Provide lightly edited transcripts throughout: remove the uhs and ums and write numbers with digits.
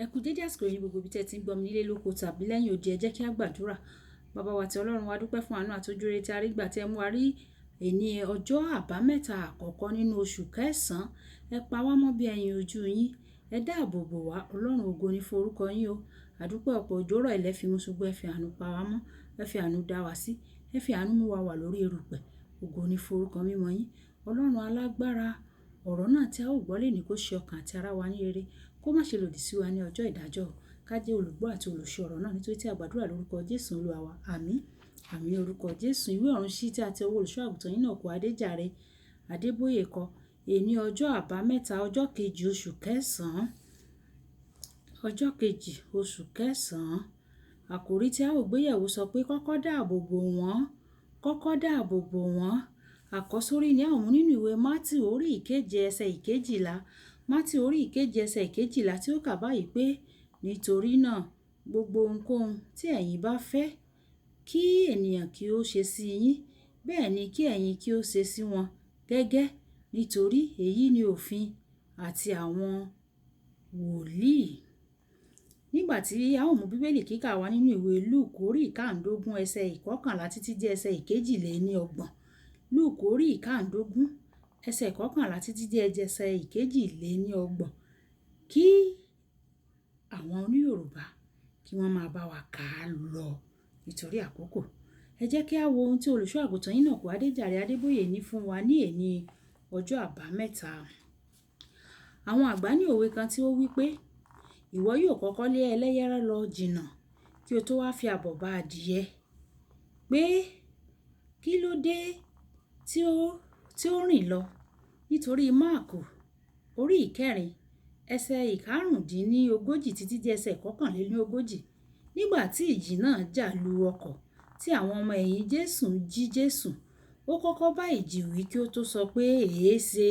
Ẹ kú dédé àsìkò yìí ní gbogbo ibi tí ẹ ti ń gbọ́ mi nílé lóko tàbí lẹ́yìn odi. Ẹ jẹ́ kí a gbàdúrà. Baba wa àti Ọlọ́run wa, dúpẹ́ fún àánú àti ojúrere tí a rí gbà tí ẹ mú wa rí èní ọjọ́ àbámẹ́ta àkọ́kọ́ nínú oṣù kẹsàn-án. Ẹ pa wá mọ́ bí ẹyin ojú yín. Ẹ dáàbò bò wá. Ọlọ́run, ògo ni fún orúkọ yín o. Àdúpẹ́ ọ̀pọ̀ òjò rọ̀, ilẹ̀ fi mú, ṣùgbọ́n ẹ fi àánú pa wá mọ́. Ẹ fi àánú dá wa sí. Ẹ fi àánú mú wa wà lórí erùpẹ̀. Ògo ni fún orúkọ mímọ́ yín. Ọlọ́run alágbára, ọ̀rọ̀ náà tí a ó gbọ́ lónìí kó ṣe ọkàn àti ara wa ní rere, kó má ṣe lòdì sí wa ní ọjọ́ ìdájọ́. Ká jẹ́ olùgbọ́ àti olùṣe ọ̀rọ̀ náà, nítorí tí a gbàdúrà lórúkọ Jésù Olúwa wa. Àmín. Àmín orúkọ Jésù. Ìwé ọ̀run ṣí tí a ti ọwọ́ olùṣọ́ àgùntàn yín náà kó Adéjàre Adébóyè kọ. Èní ọjọ́ àbámẹ́ta, ọjọ́ kejì oṣù kẹsàn-án. Ọjọ́ kejì oṣù kẹsàn-án. Àkòrí tí a ó gbéyẹ̀wò sọ pé, "Kọ́kọ́ dáàbò bò wọ́n, kọ́kọ́ dáàbò bò wọ́n." Àkọ́sórí ni a ó mú nínú ìwé Mátíù orí ìkeje, ẹsẹ̀ 12. Mátíù orí ìkeje, ẹsẹ̀ 12 tí ó kà báyìí pé, "Nítorí náà, gbogbo ohunkóhun tí ẹ̀yin bá fẹ́ kí ènìyàn kí ó ṣe sí yín, bẹ́ẹ̀ ni kí ẹ̀yin kí ó ṣe sí wọn gẹ́gẹ́, nítorí èyí ni òfin àti àwọn wòlíì." Nígbà tí a ó mú Bíbélì kíkà wá nínú ìwé Lúùkù orí 15, ẹsẹ̀ 11 títí dé ẹsẹ̀ 32. Lúùkù orí 15, ẹsẹ̀ 11 títí dé ẹsẹ̀ 32. Kí àwọn oní Yorùbá kí wọ́n máa bá wa kà á lọ nítorí àkókò. Ẹ jẹ́ kí a wo ohun tí olùṣọ́ àgùntàn yín náà kó Adéjàre Adébóyè ní fún wa ní èní ọjọ́ àbámẹ́ta. Àwọn àgbà ní òwe kan tí ó wí pé, "Ìwọ yóò kọ́kọ́ lé ẹlẹ́yẹrẹ́ lọ jìnnà kí o tó wá fi àbọ̀ bá adìẹ." Pé kí ló dé tí ó rìn lọ? Nítorí Máàkù orí 4, ẹsẹ̀ 35 títí dé ẹsẹ̀ 41. Nígbà tí ìjì náà jà lu ọkọ̀ tí àwọn ọmọ ẹ̀yìn Jésù jí Jésù, ó kọ́kọ́ bá ìjì wí kí ó tó sọ pé, "Èéṣe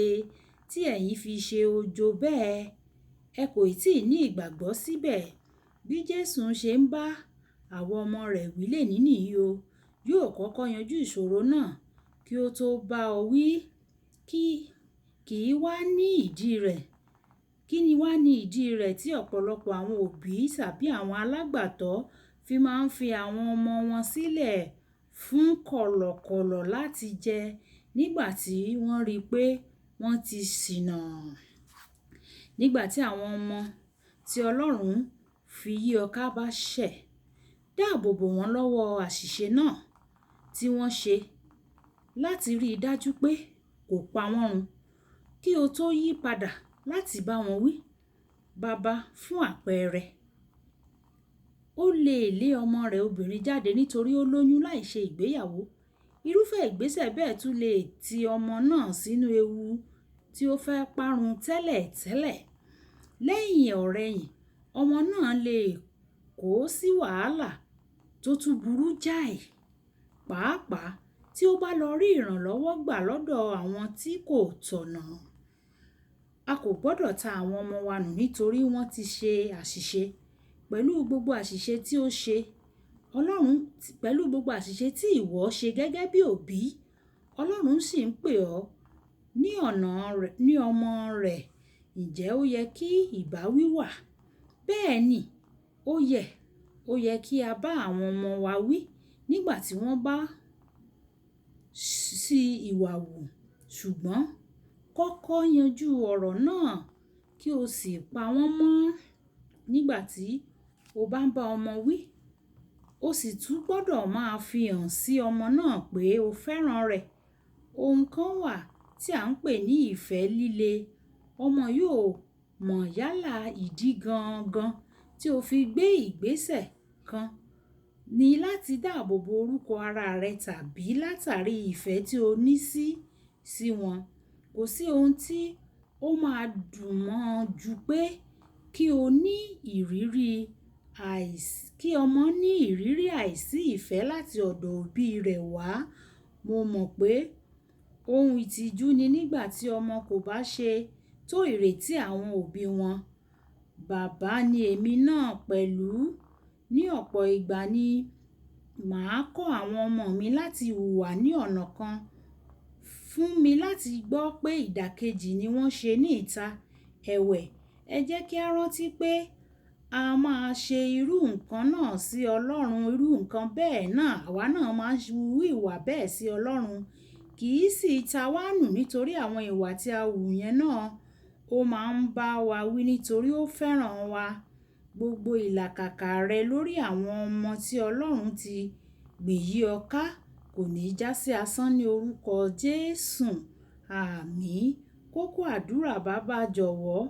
tí ẹ̀yin fi ṣe ojo bẹ́ẹ̀? Ẹ kò ì tí ì ní ìgbàgbọ́ síbẹ̀." Bí Jésù ṣe ń bá àwọn ọmọ rẹ̀ wí lónìí nìyí o. Yóò kọ́kọ́ yanjú ìṣòro náà kí ó tó bá ọ wí. Kí wá ní ìdí rẹ̀? Kí ni wá ní ìdí rẹ̀ tí ọ̀pọ̀lọpọ̀ àwọn òbí tàbí àwọn alágbàtọ́ fi máa ń fi àwọn ọmọ wọn sílẹ̀ fún kọ̀lọ̀kọ̀lọ̀ láti jẹ nígbà tí wọ́n rí pé wọ́n ti ṣìnà? Nígbà tí àwọn ọmọ tí Ọlọ́run fi yí ọ ká bá ṣẹ̀, dáàbò bò wọ́n lọ́wọ́ àṣìṣe náà tí wọ́n ṣe láti rí i dájú pé kò pa wọ́n run kí o tó yí padà láti bá wọn wí. Baba, fún àpẹẹrẹ, ó lè lé ọmọ rẹ̀ obìnrin jáde nítorí ó lóyún láìṣe ìgbéyàwó. Irúfẹ́ ìgbésẹ̀ bẹ́ẹ̀ tún lè ti ọmọ náà sínú ewu tí ó fẹ́ parun tẹ́lẹ̀ tẹ́lẹ̀. Lẹ́yìn ọ̀rẹ̀yìn, ọmọ náà lè kó sí wàhálà tó tún burú jáì, pàápàá tí ó bá lọ rí ìrànlọ́wọ́ gbà lọ́dọ̀ àwọn tí kò tọ̀nà. A kò gbọdọ̀ ta àwọn ọmọ wa nù nítorí wọ́n ti ṣe àṣìṣe. Pẹ̀lú gbogbo àṣìṣe tí ó ṣe, Ọlọ́run, pẹ̀lú gbogbo àṣìṣe tí ìwọ ṣe gẹ́gẹ́ bí òbí, Ọlọ́run sì ń pè ọ́ ní ọ̀nà rẹ̀, ní ọmọ rẹ̀. Ǹjẹ́ ó yẹ kí ìbáwí wà? Bẹ́ẹ̀ ni, ó yẹ. Ó yẹ kí a bá àwọn ọmọ wa wí nígbà tí wọ́n bá ṣi ìwà wù. Ṣùgbọ́n kọ́kọ́ yanjú ọ̀rọ̀ náà kí o sì pa wọ́n mọ́ nígbà tí o bá ń bá ọmọ wí. O sì tún gbọdọ̀ máa fi hàn sí ọmọ náà pé o fẹ́ràn rẹ̀. Ohun kan wà tí à ń pè ní ìfẹ́ líle. Ọmọ yóò mọ̀ yálà ìdí gangan tí o fi gbé ìgbésẹ̀ kan ní láti dáàbò bo orúkọ ara rẹ tàbí látàrí ìfẹ́ tí o ní sí wọn. Kò sí ohun tí ó máa dùn mọ́ ju pé kí ọmọ ní ìrírí àìsí ìfẹ́ láti ọ̀dọ̀ òbí rẹ̀ wá. Mo mọ̀ pé ohun ìtìjú ni nígbà tí ọmọ kò bá ṣe tó ìrètí àwọn òbí wọn. Baba ni èmi náà pẹ̀lú. Ní ọ̀pọ̀ ìgbà ni màá kọ́ àwọn ọmọ mi láti hùwà ní ọ̀nà kan fún mi láti gbọ́ pé ìdàkejì ni wọ́n ṣe ní ìta. Ẹ̀wẹ̀, ẹ jẹ́ kí á rántí pé A máa ṣe irú nǹkan náà sí Ọlọ́run, irú nǹkan bẹ́ẹ̀ náà àwa náà máa ń hu ìwà bẹ́ẹ̀ sí Ọlọ́run. Kì í sì ta wá nù nítorí àwọn ìwà tí a hù yẹn náà. Ó máa ń bá wa wí nítorí ó fẹ́ràn wa. Gbogbo ìlàkàkà rẹ lórí àwọn ọmọ tí Ọlọ́run ti gbìn yí ọ ká kò ní jásí asán ní orúkọ Jésù. Àmín. Kókó àdúrà: Bàbá, jọ̀wọ́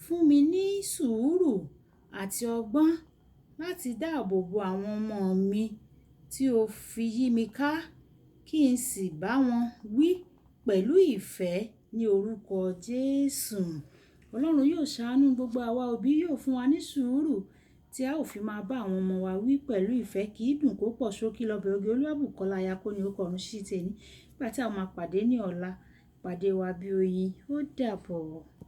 fún mi ní sùúrù àti ọgbọ́n láti dáàbò bo àwọn ọmọ mi tí o fi yí mi ká, kí n sì bá wọn wí pẹ̀lú ìfẹ́ ní orúkọ Jésù. Ọlọ́run yóò ṣàánú gbogbo àwa òbí, yóò fún wa ní sùúrù tí a ó fi máa bá àwọn ọmọ wa wí pẹ̀lú ìfẹ́. Kì í dùn kó pọ̀, ṣókí lọ́bẹ̀ oge. Olúwàbùkọ́lá Ayakóni orúkọ ọ̀run ṣí tèmi. Nígbà tí a máa pàdé ní ọ̀la, pàdé wa bí oyin. Ó dàbọ̀.